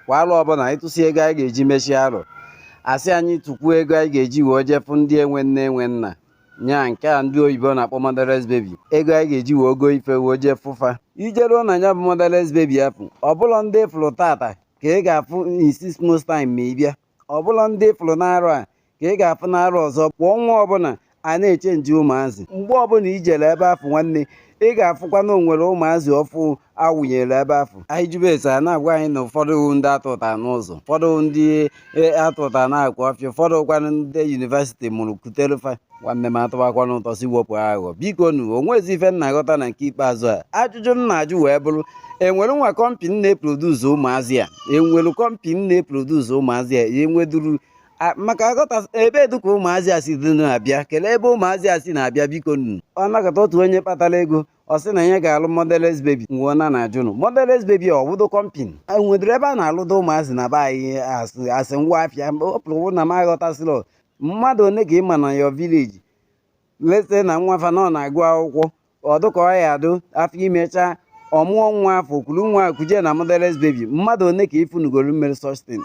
Kwa arọ ọbụla ịtụsị ego anyị ga-eji mechie arọ, asị anyị tụkwuo ego anyị ga-eji wee jefu ndị enwe nne enwe nna, nya nke a ndị oyibo na-akpọ motherless baby, ego anyị ga-eji wee go ife wee jee fụfa. Ijeruo na ya bụ motherless baby afụ, ọbụlọ ndị fụrụ tata ka ị ga-afụ in 6 months time ma ị bịa, ọbụlọ ndị fụrụ n'arọ a ka ị ga-afụ n'arọ ọzọ. Kwa ọnwa ọbụla a na-eche nje ụmụazị. Mgbe ọbụla ijere ebe afụ, nwanne, ị ga-afụkwa na onwere ụmụazị ọfụ awụnyere ebe afụ. Anyị jube ese, a na-agwa anyị na ụfọdụ ndị atụta n'ụzọ, ụfọdụ ndị atụta na-akwa ọfịa, ụfọdụ kwanụ ndị university mụrụ kuterefa. Nwanne m, atụbakwana ụtọ si wepụ aghụghọ, biko nu. Onwezi ife m na-aghọta na nke ikpeazụ a. Ajụjụ m na-ajụ wee bụrụ, enwere nwa company na-eproduce ụmụazị a? Enwere company na-eproduce ụmụazị a? Enweduru maka aghọta ebe dịka ụmụazị a si dị na-abịa? Kelee ebe ụmụazị a si na-abịa, biko nu. Ọ nakọta otu onye kpatara ego, ọ sị na ya ga-alụ motherless baby. Nwụọ na na-ajụnụ, motherless baby ọ wụdo company? Enweduru ebe a na-alụdo ụmụazị na be anyị asị ngwa afịa? Ọ pụrụ na m aghọtasịrọ. Mmadụ one ka ị ma na your village lete na nwa fa nọ na-agụ akwụkwọ, ọ dụka ọ ya adụ afọ imecha ọ mụọ nwa afọ kwuru nwa kuje na motherless baby? Mmadụ one ka ifunugoro mmere such thing?